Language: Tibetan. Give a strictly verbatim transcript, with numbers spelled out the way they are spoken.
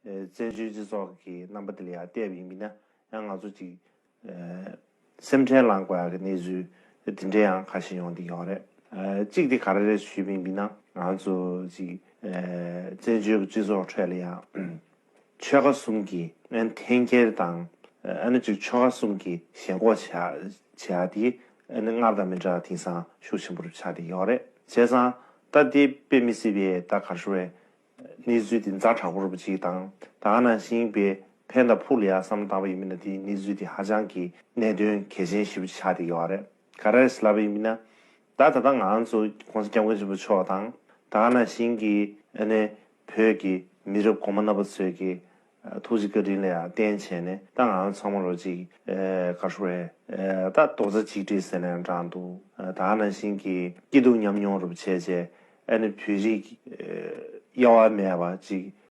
བཙན་བྱོལ་སྤྱི་ཚོགས་ཀྱི་རྣམ་པ་དེ་ལ་ཡང་བལྟས་པ་ཡིན་ན་ཡང་ང་ཚོ་ཅིག་སེམས་ཁྲལ་ལངས་དགོས་ཡག་གི་གནས་ཚུལ་དེ་འདྲ་ཡང་ཁ་ཤས་ཡོང་བསྡད་ཡོད་རེད། གཅིག་དེ་ག་རེ་རེད་ཞུས་པ་ཡིན་ན་ང་ཚོ་ཅིག་བཙན་བྱོལ་གྱི་སྤྱི་ཚོགས་ཁྲོད་ལ་ཡང་ཆོལ་ཁ་གསུམ་གྱི་ཨ་ནི་འཐེན་འཁྱེར་དང་ཨ་ནི་ཅིག་ཆོལ་ཁ་གསུམ་གྱི་ཞེན་ཁོག་བྱེད་བྱེད་ཡག་དེ་ཨ་ནི་སྔར་དང་མི་འདྲ་དེང་སང་ཤུགས་ཆེན་པོ་རུ་ཆགས་བསྡད་ཡོད་རེད། བྱས་ཙང་ད་དེ་དཔེ་མི་སྲིད་པའི་ད་ག་རེ་ཞུ་དགོས་རེད། གནས་ཚུལ་དེ་ཛ་དྲག་པོ་རུ་གཅིག་དང་ད་ག་ནང་བཞིན་པའི་ཕན་དང་ཕུགས་ལ་ཡང་བསམ་བློ་བཏང་པ་ཡིན་མིན་ན་དེའི་གནས་ཚུལ་དེ་ཧ་ཅང་གི་གནད་དོན་གལ་ཆེན་ཞེ་པོ་ཆགས་བསྡད་ཡོད་རེད། ག་རེ་ཟེར་ལབ་པ་ཡིན་མིན་ན་ད་ད་ལྟ་ང་ཚོ་༸གོང་ས་༸སྐྱབས་མགོན་ཆེན་པོ་མཆོག་དང་ད་ག་ནང་བཞིན་གྱི་ཨ་ནི་བོད་ཀྱི་མི་རབས་གོང་མ་རྣམ་པ་ཚོས་ཀྱི་ཐུགས་རྗེ་བཀའ་དྲིན་ལ་ཡང་བརྟེན་བྱས་ནས་ད་ང་ཚང་མ་ལོ་གཅིག་ག་རེ་ཞུ་དགོས་རེད། ད་རྡོག་རྩ་གཅིག་སྒྲིལ་ཟེར་ནའང་འདྲ་འདུག་ད་ག་ནང་བཞིན་གྱི་སྐྱིད་སྡུག་མཉམ་མྱོང་རུ་བྱས་བྱས་ཨ་ནི་བོད་རིགས་དབྱེ་བ་མེད་པ་ཅིག་